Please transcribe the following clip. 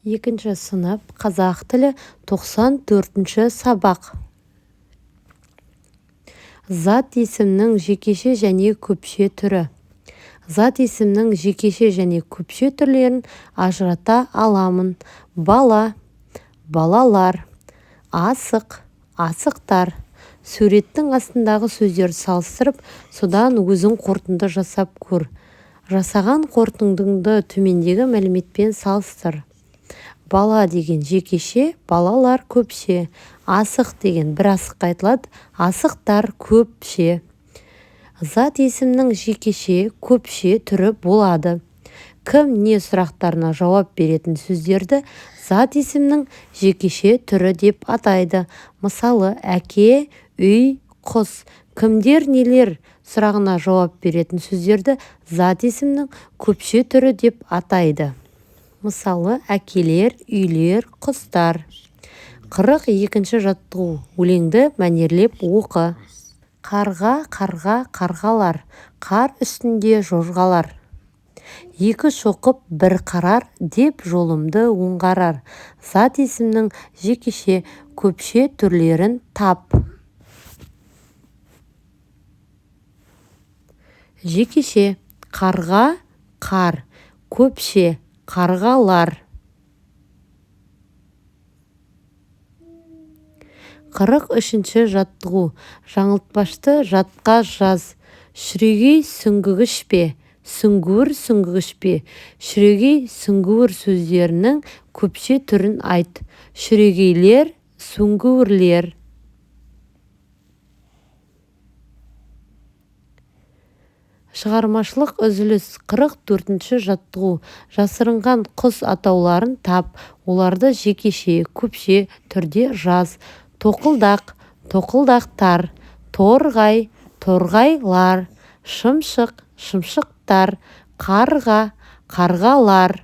Екінші сынып, қазақ тілі, 94-ші сабақ. Зат есімнің жекеше және көпше түрі. Зат есімнің жекеше және көпше түрлерін ажырата аламын. Бала, балалар, асық, асықтар. Суреттің астындағы сөздерді салыстырып, содан өзің қорытынды жасап көр. Жасаған қорытындыңды төмендегі мәліметпен салыстыр. Бала деген жекеше, балалар көпше. Асық деген бір асыққа айтылады, асықтар көпше. Зат есімнің жекеше, көпше түрі болады. Кім, не сұрақтарына жауап беретін сөздерді зат есімнің жекеше түрі деп атайды. Мысалы, әке, үй, құс. Кімдер, нелер сұрағына жауап беретін сөздерді зат есімнің көпше түрі деп атайды. Мысалы, әкелер, үйлер, құстар. 42-ші жаттығу. Өлеңді мәнерлеп оқы. Қарға, қарға, қарғалар, қар үстінде жорғалар. Екі шоқып бір қарар, деп жолымды оңғарар. Зат есімнің жекеше, көпше түрлерін тап. Жекеше қарға, қар, көпше қарғалар. 43-ші жаттығу. Жаңылтпашты жатқа жаз. Шүрегей сүңгігіш пе? Сүңгуір сүңгігіш пе? Шүрегей сүңгуір сөздерінің көпше түрін айт. Шүрегейлер, сүңгуірлер. Шығармашылық үзіліс. 44-ші жаттығу. Жасырынған құс атауларын тап, оларды жекеше, көпше түрде жаз. Тоқылдақ, тоқылдақтар, торғай, торғайлар, шымшық, шымшықтар, қарға, қарғалар.